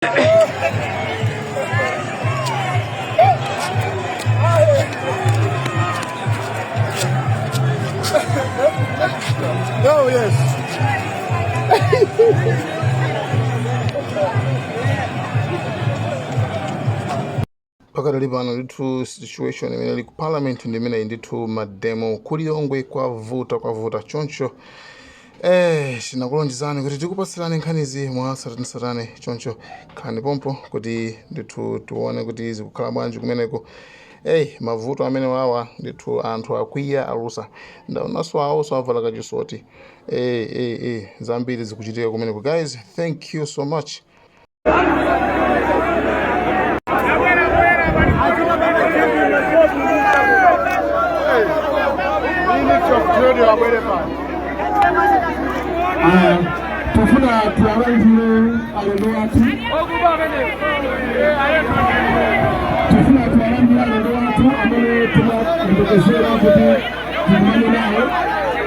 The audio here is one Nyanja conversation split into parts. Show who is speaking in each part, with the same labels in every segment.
Speaker 1: Oh, yes.
Speaker 2: Pakadali pano ndithu situation imene ili ku parliament ndi imeneyi ndithu. Mademo ku Lilongwe kwavuta, kwavuta. Choncho tinakulonjezani kuti tikupatsirani nkhanizi mwa tsatanetsatane, choncho khalani pompo kuti ndithu tione kuti zikukhala bwanji kumeneko. Ey, mavuto amene wawa ndithu, anthu akwiya, alusa. Ndaonanso awonso avala kachisoti. Ey, ey, ey, zambiri zikuchitika kumeneko. Guys, thank you so much.
Speaker 1: Tufuna tiwalandire alendo athu, tufuna tiwalandire alendo athu amene timayembekezera kuti tikumane nawo.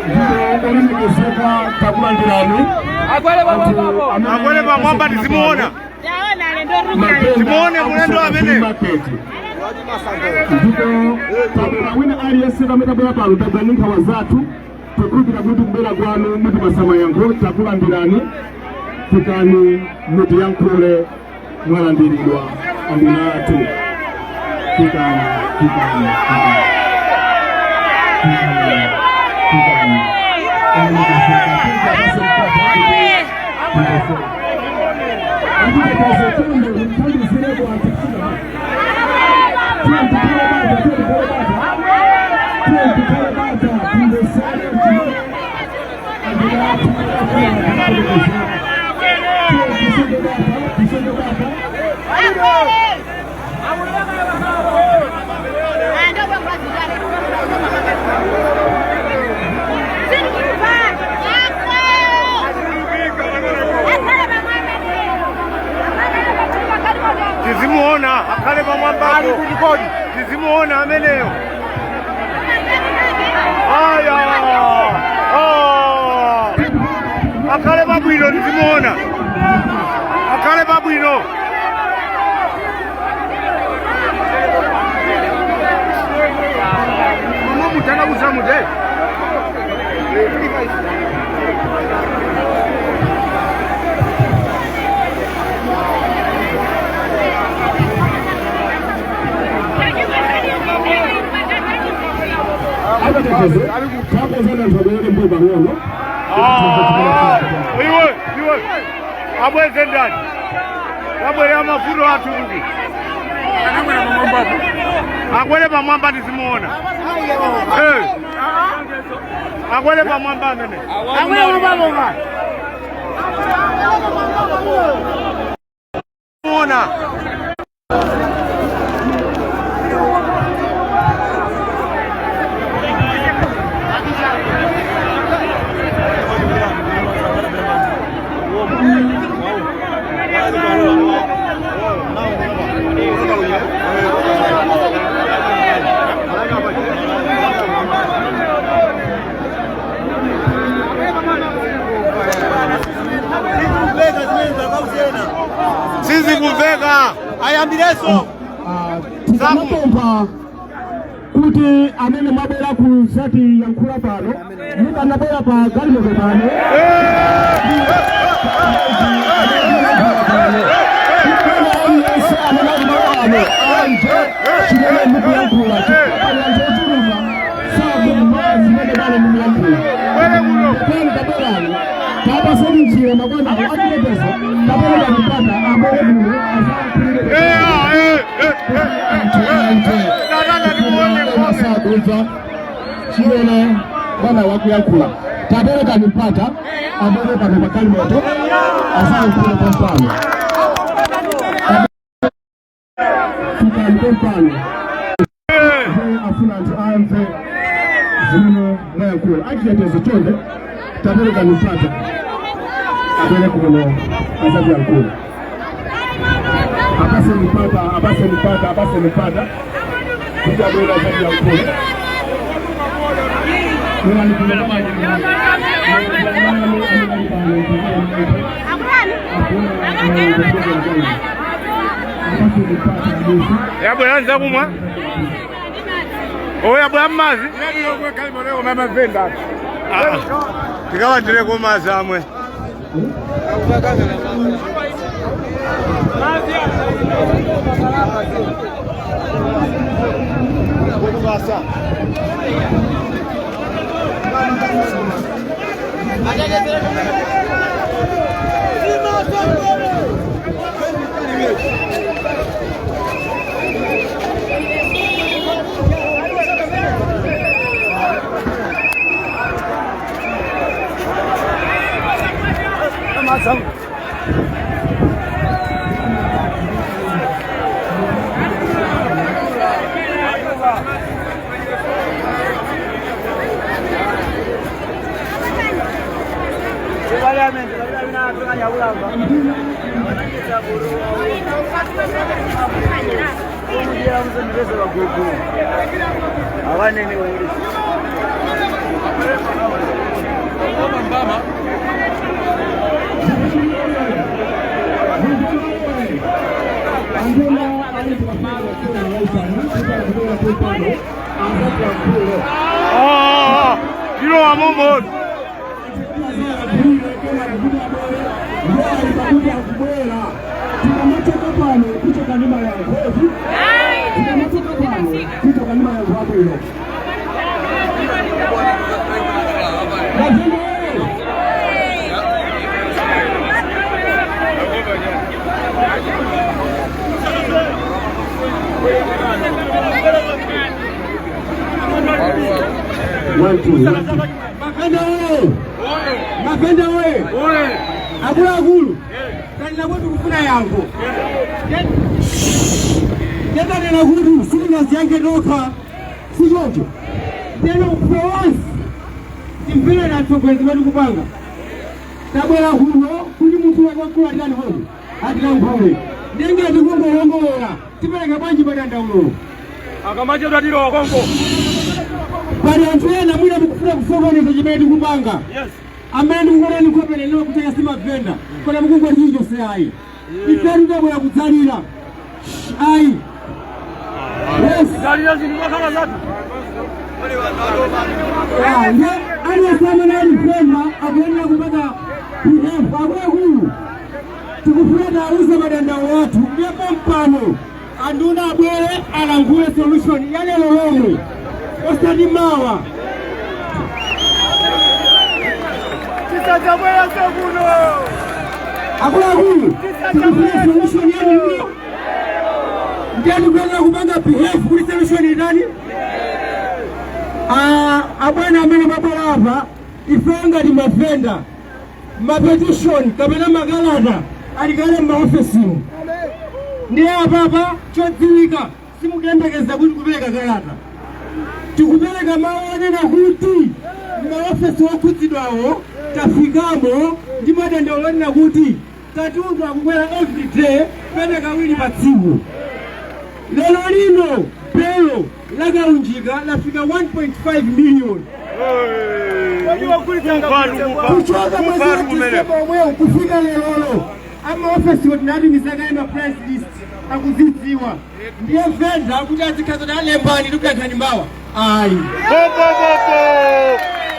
Speaker 1: Ndipo olemekezeka, takulandirani.
Speaker 3: Akwere pamwamba tizimuona. Timuone mulendo amene.
Speaker 1: Ndipo tabwera, wina aliyense kamene tabwera pano, tabwera ndi nkhawa zathu. Tikukhulupirira kuti kubwera kwanu mutipasa mayankho. Takulandirani, fikani mutiyankhule. Mwalandiridwa anduna athu, fikani, fikani, fikani, fikani, fikani. Olemekezeka, chonde muthandizireko anthu. Tiye tikhale bata, tiye tikhale bata, tiye tikhale bata, timvesere chimene anduna athu akufuna kufotokozera. Tiye tisunge bata, tisunge bata.
Speaker 3: Tizimuona, akhale pamwambapo tizimuona ameneyo. Aya. Ah. Akhale pabwino tizimuona, akhale pabwino. Mama mutana kuzamude.
Speaker 1: Akatetezo takozana anthu abwerere mbuyo pang'ono.
Speaker 3: Ah, iwe iwe, abweze ndani? Abwere amavuto athu kuti akwere pamwamba tizimuona. Eh. Akwere pamwamba amene. Muona. Sizikumveka, ayambireso.
Speaker 1: Tikamapempha kuti amene mwabwera kuzatiyankhula pano, mukanabwera pa galimoto pano, aliyense amene ali malo ano amve chimene mukuyankhula, chifukwa pali anthu ochuluka sakumva zimene pano mukuyankhula.
Speaker 3: Bwere kuno.
Speaker 1: Pano tabwerani, tapaseni njira makwana achitetezo, tapereka mipata abwere kuno azayankhulire.
Speaker 3: Eh, eh, eh,
Speaker 1: Anthu amve.
Speaker 3: Tataka timuone nkhope.
Speaker 1: Sakumva chimene bwana wakuyankhula. Tapereka mipata abwere pano pagalimoto azayankhule pompano. Fikani pompano. Afuna anthu amve zimene mwayankhula. Achitetezo, chonde tapereka mipata abwere kuno azatiyankhula. Apase mipata, apase mipata, apase mipata kuti abwere azatiyankhula. Bwerani kuno bwana. Amene ali pano. Mayankho kuchokera kwa inu. Apaseni mpata abusa.
Speaker 3: Yabwera nzakumwa. Oya bwa mazi. Tikawandireko mazi amwe.
Speaker 1: Anduna ali kumapanga kuna waitana kutoka kutoka azatilankhule.
Speaker 3: Oh, ilowa momo.
Speaker 1: Tikamatoka pano kuchoka nyuma yangu, tikamatoka pano kuchoka nyuma yangu abwino. Mazimbo. One, two, one, two.
Speaker 4: Mapenda oye! Mapenda oye! Akuluakulu, tanena kuti kufuna yankho. Tendanena kuti sitinaziyankhe tokha, sichoncho. Teno for once timvere atsogoleri zimene tikupanga. Tabwera kuno kuti munthu wakwakulu atikani kodi atilankhule. Ndenge tikungolongolola tipereka bwanji padandaulo.
Speaker 3: Akamachedwa tilowa konko.
Speaker 4: Pali anthu ena mwina mukufuna kusokoneza chimene tikupanga. Amene ndikukonani nkhope lero kutenga simavenda kona mukungoti chilichonse ayi. Ifetu tabwera kudzalira ayi, yes.
Speaker 3: Zalira zinthu zakhala zathu.
Speaker 4: Ah, nde aliyense amene ali venda akuyenera kupanga behave. Akuluakulu, tikufuna tiauze madandaulo athu. Ndipo mpano anduna abwere alankhule solution ya lero lomwe, osati mawa.
Speaker 3: Tisadzabweranso kuno.
Speaker 4: Akuluakulu, tikufuna solution yanu. Ndiye tikuyenera kupanga behave kuti solution itani. Ah, abwana amene mabwera apa, ife ngati mavenda, mapetition kapena makalata alikale m'maofesimu. Ndiye apapa chodziwika, simukuyembekeza kuti kupereka kalata, tikupereka mawu onena kuti maofesi okhudzidwawo tafikamo ndi madandaulo onena kuti katundu akukwera everyday, pene kawiri pa tsiku. Lero lino belo lakaunjika lafika 1.5 million kuchoka mwezi wa Disemba omwewo kufika lerolo. Amaofesi tinatumiza kale ma price list, akuzidziwa. Ndiye venda kuti azikhaza kuti alembani tikuyankhani mawa, ayi.
Speaker 3: Popo popo.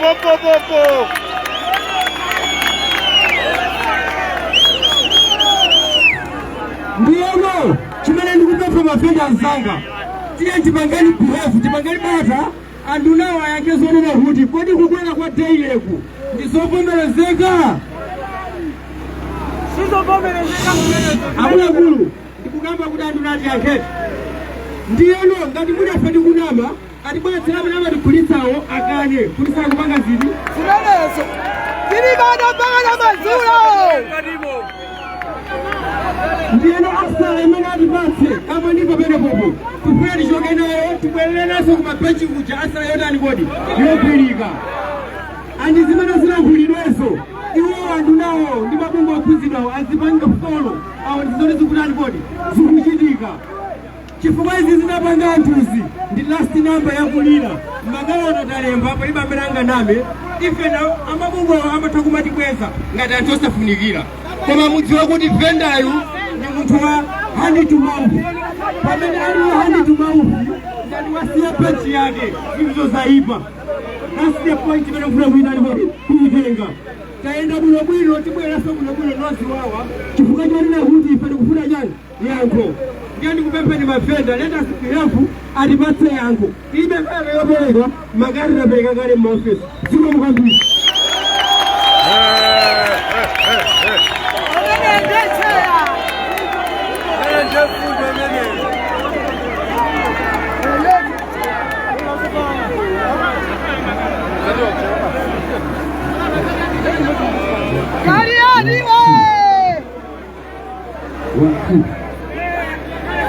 Speaker 3: Popo popo.
Speaker 4: Ndiyeno chimene ndikupempha mavenda anzanga, tiye tipangeni behave, tipangeni bata, andunawo ayankhe zonena kuti kodi kukwera kwa dailyku ndizovomerezeka? Akuluakulu, ndikukamba kuti anduna atiyankheti. Ndiyeno ngati munafe ndikunama, atibweretsera amene amatigulitsawo akane kuti sakupanga ziti.
Speaker 5: Zimenezo tilikana mpaka na madzulo.
Speaker 4: Ndiyeno asala imene atipatse kama ndi pamene popo tifuna tichoke nayo, tibwerere naso kumabenchi kuja. Asala yotani kodi yogwirika andi zimene zilankhulidwezo, iwo andunawo ndi mabungwe okhuzidwawo azipanga follow awo, ndizoti zikutani kodi zikuchitika, chifukwa izi zinapanga anthuzi ndi last number yakulira. Makalata talemba, palibe amene anganame. Ife na amabungwewo amatha kumatibweza ngati anthu osafunikira. Koma mudziwe kuti vendayu ni munthu wa hand to mouth. Pamene ali wa hand to mouth, ngati wasiya benchi yake, zinthu zaipa. That's the point imene mfuna kuitani kuti kuitenga. Tayenda bwinobwino, tibweranso bwinobwino noziwawa, chifukwa chonena kuti ife tikufuna chani? Yankho. Ndiye ndikupempheni mavenda, let us behave, atipatse yankho. Tilibe mphamvu yopereka makadi, tapereka kale m'maofesi. Zikomo kwambiri.
Speaker 5: Amene ndecheya. Kariani we!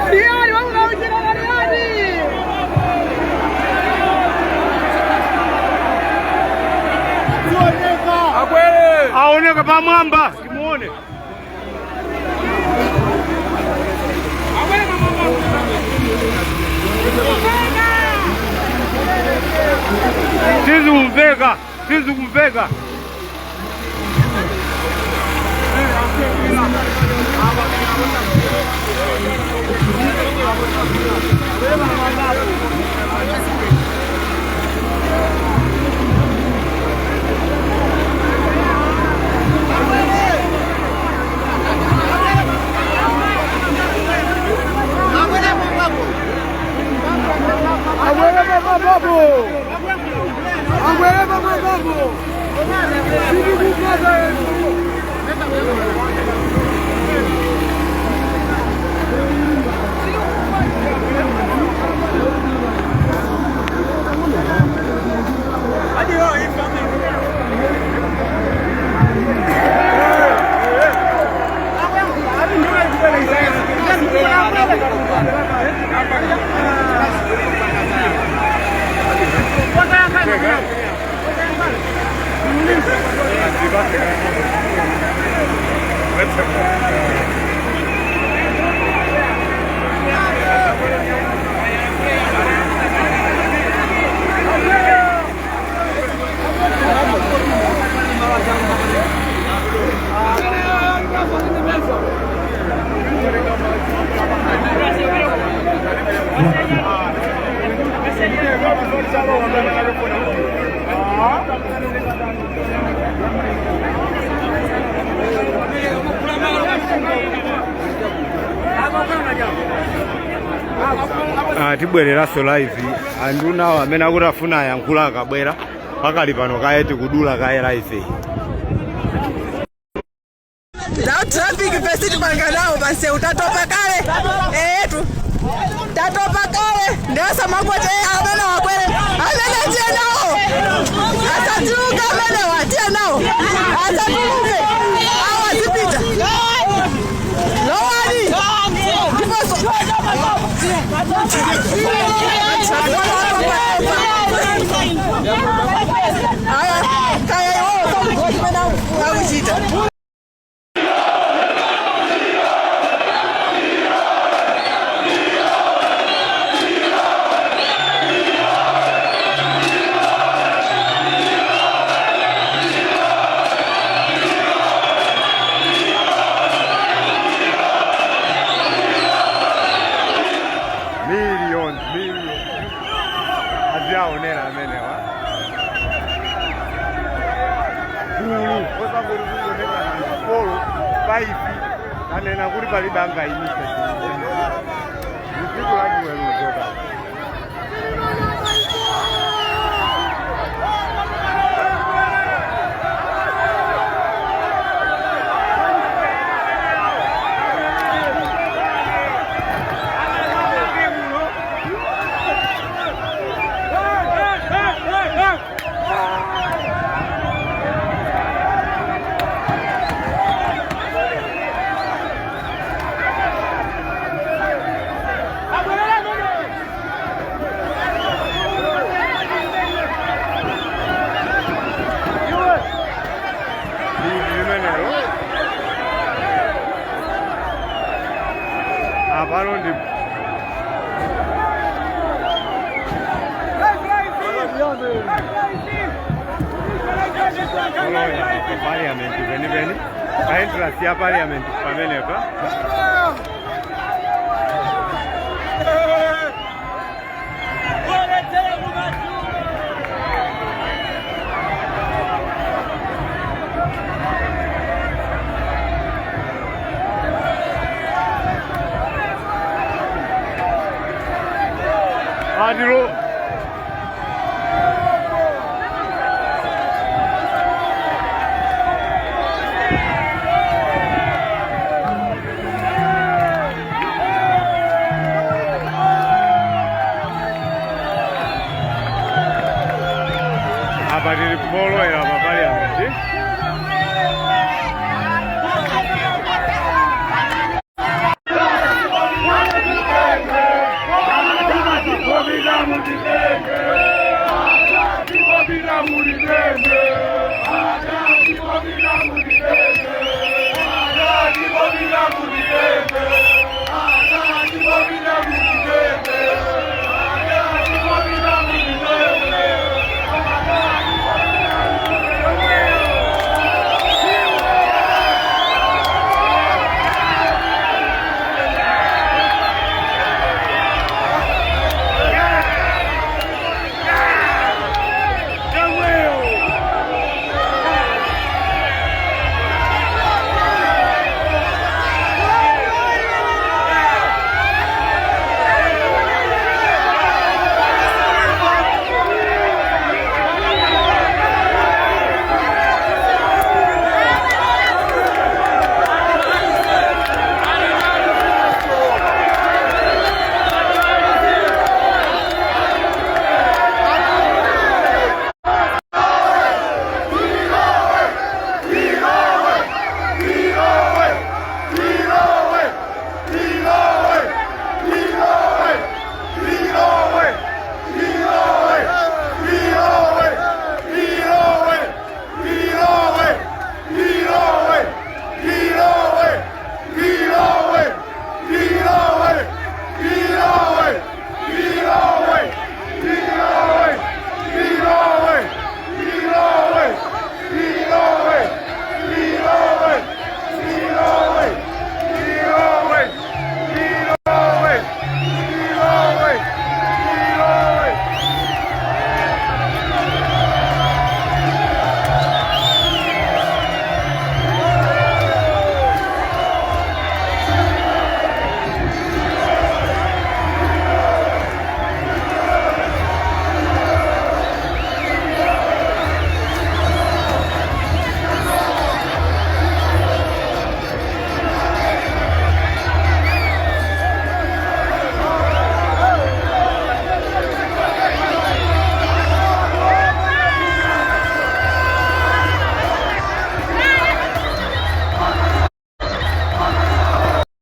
Speaker 5: Kariani wakukautira Kariani!
Speaker 3: Aoneke pamwamba timuone. Sizikumveka, sizikumveka. Agwele bababu. Agwele bababu. Sikukukaza yetu. Tibwereranso live. Andunawo amene akuti afuna ayankhula akabwera. Pakali pano kaye tikudula kaye live.
Speaker 5: Now traffic pesi tipanga nawo basi, utatopa kale etu, tatopa kale. Ndiosamangoti amene wakwere amene, tiye nawo, asatuluke amene watiye nawo, asatuluke awo, azipita lowani ndiponso. Aya kaya iwowo sakudziwa chimene akuchita.
Speaker 3: Millions, millions aziaonera amenewa gulu osangoti kungoneka anthu 4 5 kanena kuti palibe angayimise. Tsiku lachiweruzo ka. Limenelo apano ndi Polonya, parliament penipeni. Pa entrance ya parliament pamenepa. Adilo. Apa tili polowera.